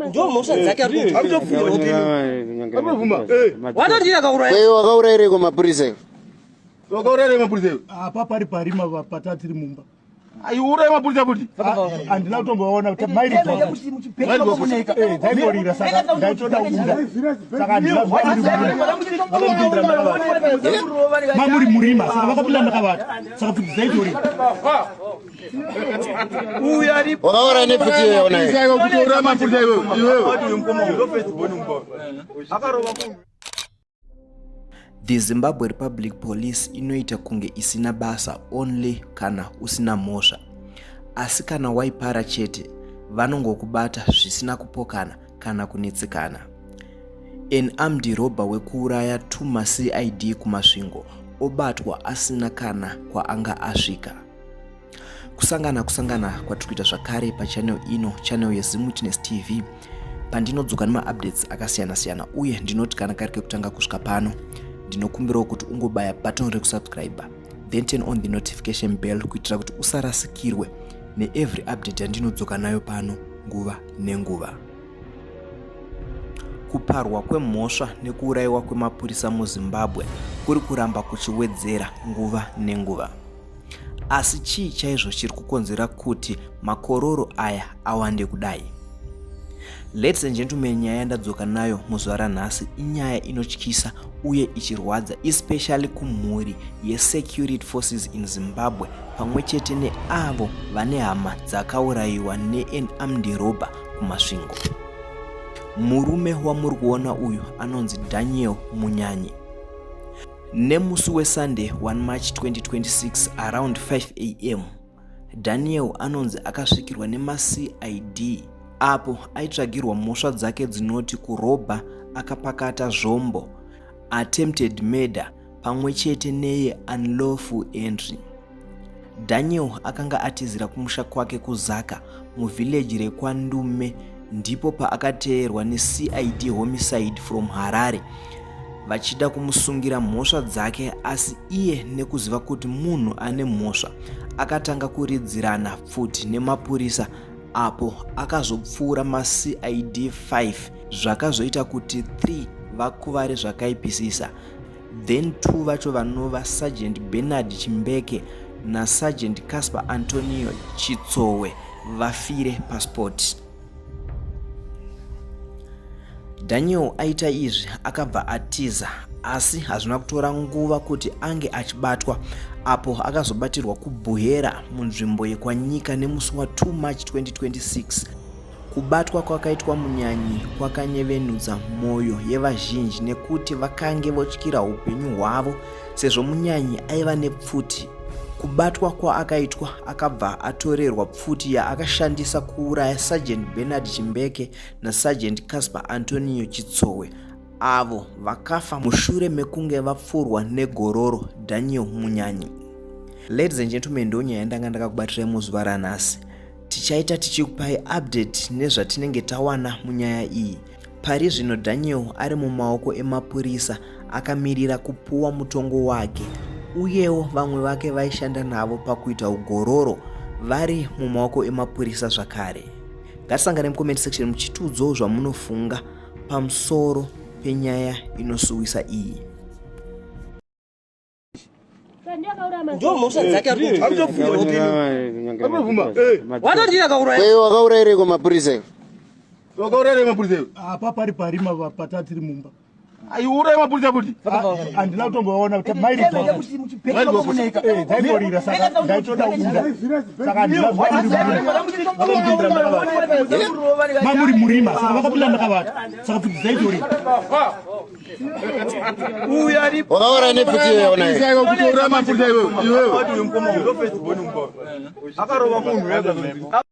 Ndo mhosva dzake ari Arikubvuma. Watoti akauraya. Kweyo wakaurayireko mapurisa iwe? Wakaurayirei mapurisa iwe? Apa pari parima patatiri mumba. Aiuraya mapurisa futi. Handina kutombovaona mairi dzaingorira, saka ndaitoda kubuda, saka handina mamuri murima, saka vakapinda ndakavata, saka pfuti dzaitorira. Wakauraya nepfuti iyoyo unayo? Iwe kuti uraya mapurisa iwe. Iwewe. The Zimbabwe Republic Police inoita kunge isina basa only kana usina mhosva, asi kana waipara chete vanongokubata zvisina kupokana kana kunetsekana. An armed robber wekuuraya tuma CID kuMasvingo obatwa asina kana kwaanga asvika. Kusangana kusangana kwatiri kuita zvakare pachannel ino, channel yeZimwitness TV, pandinodzoka nemaupdates akasiyana-siyana. Uye ndinoti kana kari kekutanga kusvika pano, ndinokumbirawo kuti ungobaya button rekusubscribe, then turn on the notification bell kuitira kuti usarasikirwe neevery update yandinodzoka nayo pano nguva nenguva. Kuparwa kwemhosva nekuurayiwa kwemapurisa muZimbabwe kuri kuramba kuchiwedzera nguva nenguva. Asi chii chaizvo chiri kukonzera kuti makororo aya awande kudai? Ladies and gentlemen, nyaya yandadzoka nayo muzuva ranhasi inyaya inotyisa uye ichirwadza, especially kumhuri yesecurity forces in Zimbabwe pamwe chete neavo vane hama dzakaurayiwa nean armed robber kuMasvingo. Murume wamuri kuona uyu anonzi Daniel Munyanyi. Nemusi weSunday 1 March 2026 around 5 am, Daniel anonzi akasvikirwa nemaCID apo aitsvagirwa mhosva dzake dzinoti kurobha akapakata zvombo, attempted murder pamwe chete neye unlawful entry. Daniel akanga atizira kumusha kwake kuZaka muvhileji rekwaNdume, ndipo paakateerwa neCID homicide from Harare vachida kumusungira mhosva dzake. Asi iye nekuziva kuti munhu ane mhosva, akatanga kuridzirana pfuti nemapurisa apo akazopfuura maCID 5, zvakazoita kuti 3 vakuvare zvakaipisisa, then 2 vacho vanova Sergeant Bernard Chimbeke naSergeant Casper Antonio Chitsowe vafire paspot. Daniel aita izvi akabva atiza, asi hazvina kutora nguva kuti ange achibatwa apo akazobatirwa kuBuhera munzvimbo yekwaNyika nemusi wa2 March 2026. Kubatwa kwakaitwa Munyanyi kwakanyevenutsa mwoyo yevazhinji nekuti vakange votyira upenyu hwavo sezvo Munyanyi aiva nepfuti. Kubatwa kwaakaitwa, akabva atorerwa pfuti yaakashandisa kuuraya Sergeant Bernard Chimbeke naSergeant Casper Antonio Chitsowe, avo vakafa mushure mekunge vapfurwa negororo Daniel Munyanyi. Ladies and gentlemen, ndo nyaya yandanga ndakakubatirai muzuva ranhasi. Tichaita tichikupai update nezvatinenge tawana munyaya iyi. Pari zvino Daniel ari mumaoko emapurisa akamirira kupuwa mutongo wake, uyewo vamwe vake vaishanda navo pakuita ugororo vari mumaoko emapurisa zvakare. Ngatisangane mucomment section muchitiudzawo zvamunofunga pamusoro penyaya inosuwisa iyi. Ndo mhosva dzake ari Arikubvuma. Watoti akauraya. Kweyo wakaurayireko mapurisa iwe? Wakaurayirei mapurisa iwe? Apa pari parima patatiri mumba. Aiuraya mapurisa futi. Handina kutombovaona mairi dzaingorira, saka ndaitoda kubuda, saka handina mamuri murima, saka vakapinda ndakavata, saka pfuti dzaitorira. Wakauraya nepfuti iyoyo unayo? Iwe kuti uraya mapurisa iwe. Iwewe. Akarova munhu.